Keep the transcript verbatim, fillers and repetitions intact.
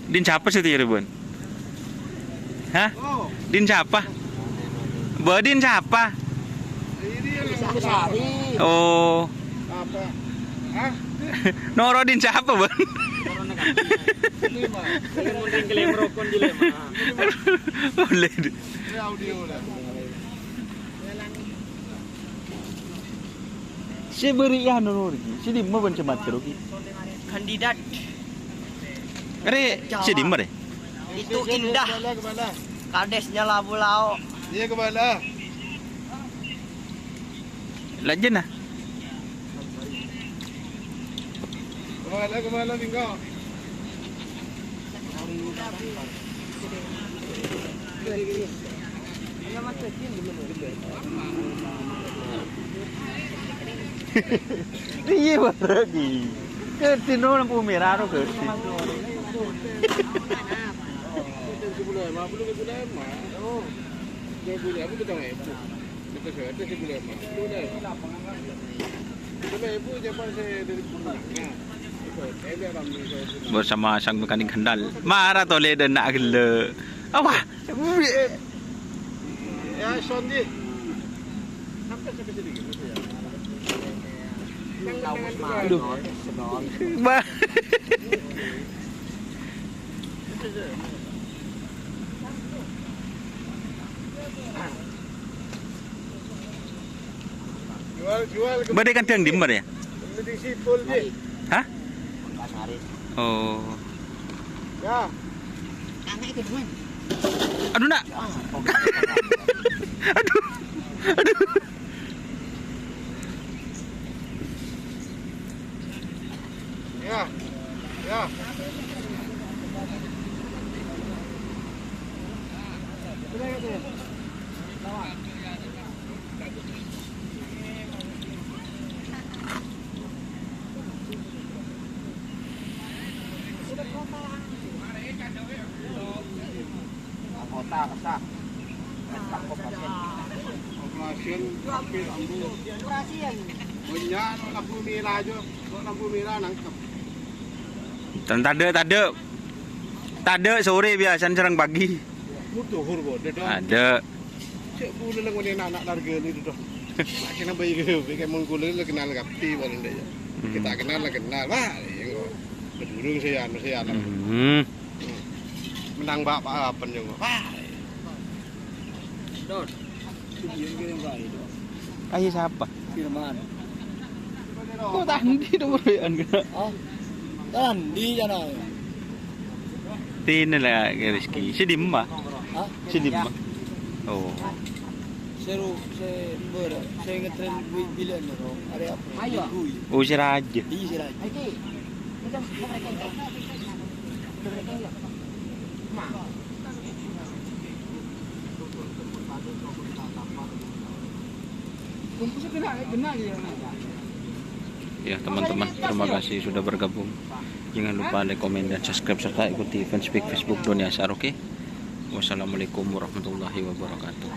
Din sapa sè tèya, Bun? Hah? Din sapa? Bâ, din sapa? Oh. Noro din sapa, Bun? Boleh. Sè bâri' anu rè, sè dimma bân sè mator rè? Kandidat. Rè, sè dimma rè? Itu indah. Kadesnya Labu Lao. Iya, kemana? Lanjut nah. Kemana, kemana, Bingko? Iyâ, bârâ' ghi. Kerti no lampu merah ro kerti. Bersama sang mekanik handal. Mara tolè dâ' enna' ghellâ'. Awah. Ya, Sondi. Sampai, sampai sini gitu ya. Aduh. Bah. Jual, jual ke Bâdâ kandhâng dimma rè? Mending Sipul, Ji. Hah? Oh. Ya. Aduh, Nak. Aduh. Aduh. Ya. Ya. Kota, kota. Operasi, tapi lampu. Banyak lampu merah aja. Kok lampu merah nangkep. Tadâ', tadâ'. Tadâ' sore biasana sareng pagi. Dhuhur kok, dâ'. Tadâ'. Cek bulâ la ngolèna ana' larghâna itu, toh. Makèna bhâi ghâbây, kayak mon kulâ la kenal kabbhi, paling ndak, ya. Hmm. Kita kenal la kenal, Pak. Iya, kok. Bedurung saya, anu saya, anu. Hmm. Menang, Pak, Pak, apa nih, Pak? Dot. Ayo, siapa? Firman. Kok tandi nomor W A-na? Hah? Tandi, jana. Tine la, Rizky. Sè dimma? Hah? Sè dimma? Oh. Seru, se, ber, se ngetren bi-, bilen, no. Are apa? Ayo. Minggu, ya. Oh, sè rajâ. Iya, sè rajâ. Ya, teman-teman, terima kasih sudah bergabung. Jangan lupa like, komen, dan subscribe, serta ikuti fanspage Facebook Doni Asar, oke? Wassalamualaikum warahmatullahi wabarakatuh.